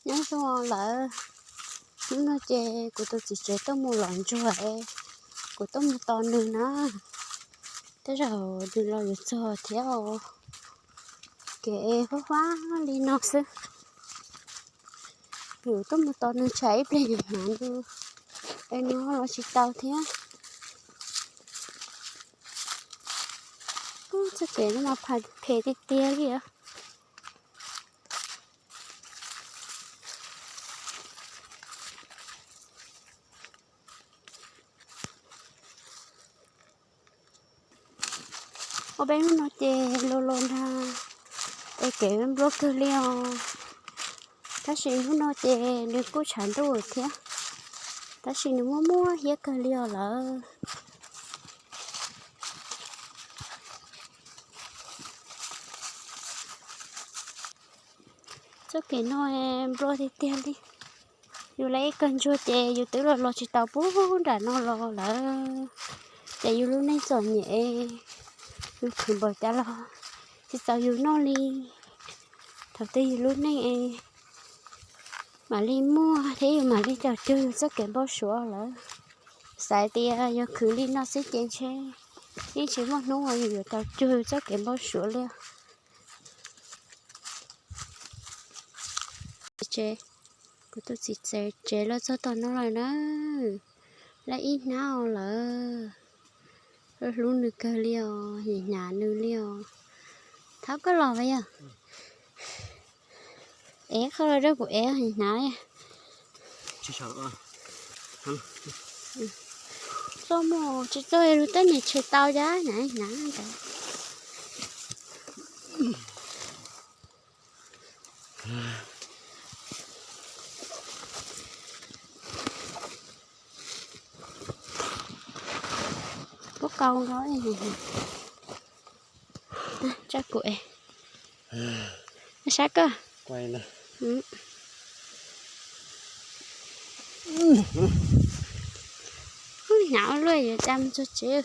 Nyob zoo lawm, hnub no ces kuv tus txiv tsev tuaj mus lov ntsuag es kuv tuaj mus tos nws na. Tej zaum nws los yuav txog thiab os. Kev fab fab li no xwb. Kuv tuaj mus tos nws tsam ib pliag yuav hnav nws es nws ho los tsis tau thiab. Ub, txoj kev no mas phem tiag tiag li os. Ua peb hnub no ces los los nrag es kev nplua kawg li os. Tab sis hnub no ces nws kuj tshav ntuj thiab, tab sis nws muaj muaj hiab kawg li os lawm. Txoj kev no nplua tiag tiag li. Yus lawv ib kawg ntsuag ces yus twb los los tsis tau puag nram no los lawm. Ces yus lub neej txom nyem, yus khwv npaum cas los tsis txaus yus noj li. Thaum twg yus lub neej es mam li muaj thiab yus mam li caum cuag yus txoj kev npau suav lawm. Xav tias yog khwv li no xwb ces ntshe yeej tsis muaj hnub uas yus yuav caum cuag yus txoj kev npau suav li. Kuv tus txiv tsev los txog tom no lawm na. Lawv ib hnab lawm. Lawv hlub nws kawg li os, nim hnav nws li os. Thov koj los vas yog. Ev qhov los rau kuv ev nim hnav li. Txoj mus tsis txog lub teb nim tshis tau cas nim hnav ntawd. Puab kau nkaus. Tsa kuv es. Sab koj. Hnyav luaj yuav tsa mus txog tsev.